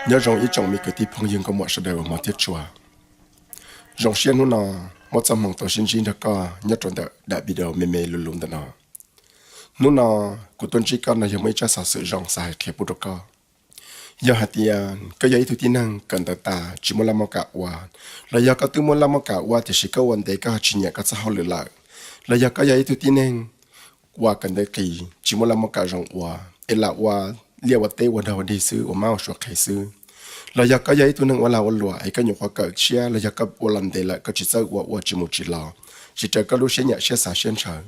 Nyob zoo ib tsoom me kwv tij phooj ywg nkauj muam sawv daws uas hmov thiab tshua. Zoo siab hnub no muaj txoj hmoo tau sib ntsib nrog koj nyob rau ntawm daim video me me luv luv ntawm no. Hnub no kuv tuaj ntsib koj no yog muaj ib tsab xov xwm zoo xav hais qhia pub rau koj. Yog hais tias koj yog ib tug tib neeg kawm ntawv tas tsis muaj laj maj kam ua, los yog koj twb muaj laj maj kam ua tiam sis koj ua ntev koj ho tsis nyiam koj txoj hauj lwm lawm, los yog koj yog ib tug tib neeg uas kawm ntawv qis tsis muaj laj maj kam zoo ua, es lam ua liaj ua teb ua dog ua dig xwb, ua mab ua suav qhev xwb, los yog koj yog ib tug neeg ua lag ua luam es koj nyuam qhuav kawm tshiab los yog koj ua los ntev lawm koj tsis txawj ua, ua tsis mus tsis los, tsis raws koj lub siab nyiam siab xav siab ntshaw,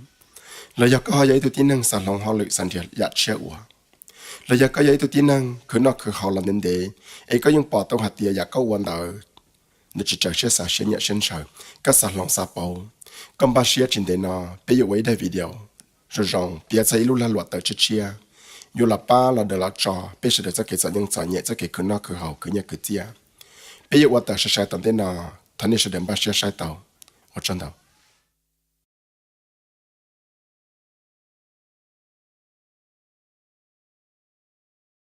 los yog koj ho yog ib tug tib neeg xav hloov hauj lwm xav nrhiav yam tshiab ua, los yog koj yog ib tug tib neeg khwv noj khwv haus los ntev ntev es koj yeej pom tau hais tias yam koj ua ntawd nws tsis raws siab xav siab nyiam siab ntshaw, koj xav hloov xav pauv, koj npaj siab tsis ntev no peb yuav ua ib daim video zoo zoo piav txog ib lub lag luam tawm tshiab tshiab, yuav los pab los daws los tso peb sawv daws txoj kev txom nyem txom nyem, txoj kev khwv noj khwv haus khwv nyiaj khwv txiaj. Peb yuav ua tawm sai sai tom ntej no, thov nej sawv daws npaj siab saib tau. Ua tsaug ntau.